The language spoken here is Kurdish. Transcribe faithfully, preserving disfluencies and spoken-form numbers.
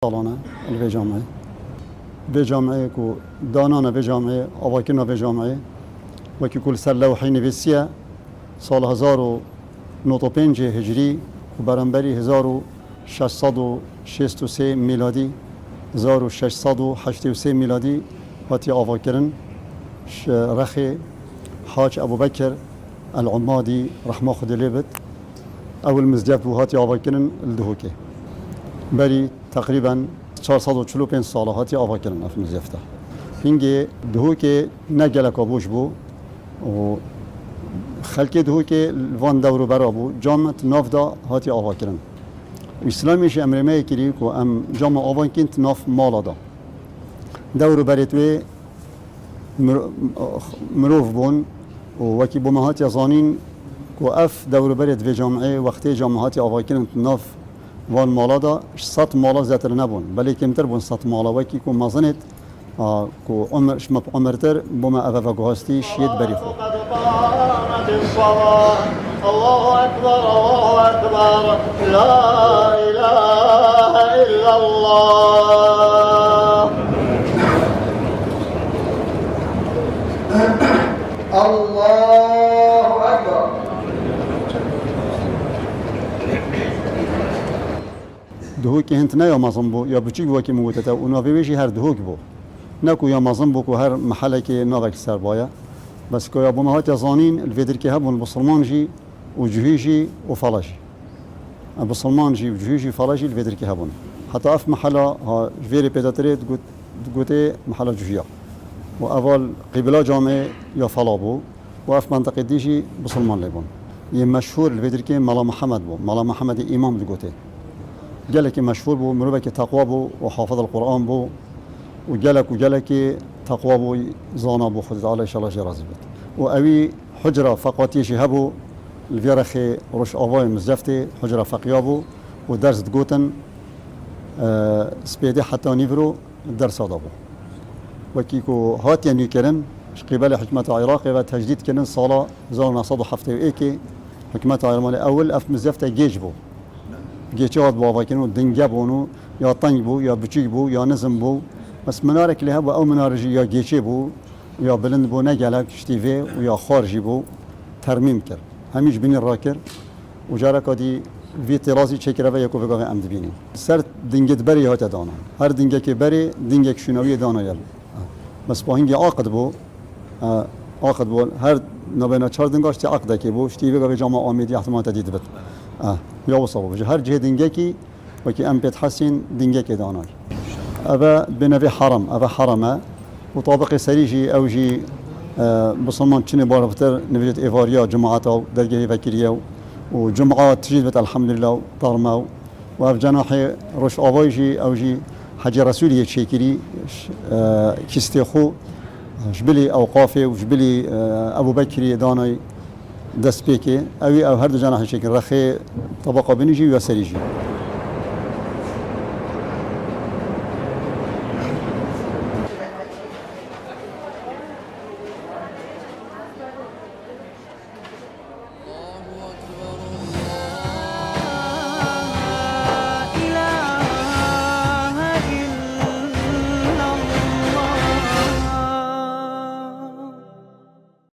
Salane li vê camiyê. Vê camiyê ku danana vê camiyê, avakirina vê camiyê, wekî ku li ser lewhê nivîsiye, sala hezar û nod û pêncê hicrî, ku beramberî hezar û şeş sed û şêst û sê mîladî, hezar û şeş sed û heştê û sê mîladî hatiye avakirin, ji rexê Hac Ebû Bekir El Umadî, rehma Xwedê lê bit. Ewil mizgeft bû, hatiye avakirin li Duhokê. Berî teqrîben çar sed û çil û pênc sala hatiye avakirin ev mizgefte. Hingê Duhokê ne geleka boş bû û xelkê Duhokê li van dewr û bera bû, cam di nav de hatiye avakirin. Îslamê jî emrê me yê kirî ku em cama avan kîn di nav mala de. Dewr û berê wê mir-, mirov bûn û wekî bo me hatiye zanîn ku ev dewr û berê di vê camiyê wextê cama hatiye avakirin di nav van mala de, ji sed mala zêdetir nebûn. Belê kêmtir bûn sed mala, wekî ku mezinêt, a, ku umir, ji me bi umirtir, bo me ev veguhastî şiyêt berî xwe. الله أكبر، الله أكبر، لا إله إلا الله. الله أكبر. Duhokê hin ne ya mezin bû, ya biçûk bû, wekî min gote te, û navê wê jî her Duhok bû. Ne ku ya mezin bû ku her mehelekê navek li ser baye. Bes ku ya bo me hatiye zanîn, li vê dirkê hebûn bisilman jî û cihî jî û fele jî. Bisilman jî û cihî jî fele jî li vê dirkê hebûn. Heta ev mehela ha ji vêrê pêdatirê digot-, digotê mehela Cuhiya. Û eva li qîbila camê ya fela bû. Û ev menteqê dî jî bisilman lê bûn. Yê meşhûr li vê dirkê Mela Mihemed bû. Mela Mihemedê Îmam digotê. Gelekî meşhûr bû, mirovekî teqwa bû û hafiz el Quran bû û gelek û gelekî teqwa bû, zana bû, Xwedê Teala înşallah jê razî bit. Û ewî hucra feqatiyê jî hebû, li vê rexê Rojavayê Mizgeftê hucra feqiya bû û ders digotin, e, spêdê heta nîvro dersa de bû. Wekî ku hatiye nûkirin, ji qîbelê hikûmeta Iraqê ve tecdîd kirin sala hezar û neh sed û heftê û yekê, hikûmeta Îraqê ewil ev mizgefte gêç bû. Gêçê hat bi avakirin û dinge bûn û ya teng bû, ya biçûk bû, ya nizm bû. Bes minarek lê hebû, ew minare jî ya gêçê bû, ya bilind bû, ne gelek ji tî vê û ya xwar jî bû, termîm kir. Hemî ji binî rakir. Û careka dî vî têlazî çêkireve yê ku vê gavê em dibînin. Ser dingê di berê hate dana. Her dingekê berê dingek şûnawiyê dana yel. Bes pahîngê aqid bû. E, aqid bû. Her nabeyna çar dinga ji tê aqdekê bû. Ji tê vê gavê cama Amêdî ehtimal te dî dibit. E, ya wisa bû. Ji her cihê dingekî wekî em pê dihesîn dingekê danay. Eve bê nevê herem, eve herem e. Û tabiqê serî jî, ew jî, e, bisilman çinê baravtir nivêjit êvariya cemaeta û dergehê vekiriye û, û cuma tijî dibit elhamdulillah û tarme û, û ev cenahê Rojavayê jî, ew jî Hecî Resûlî yê çêkirî, ş-, e, kîstê xwe, ji bilî ewqafê û ji bilî, e, Ebû Bekirî danay destpêkê. Ewî ew her du cenahê çêkirin, rexê tabaqa binî jî û ya serî jî.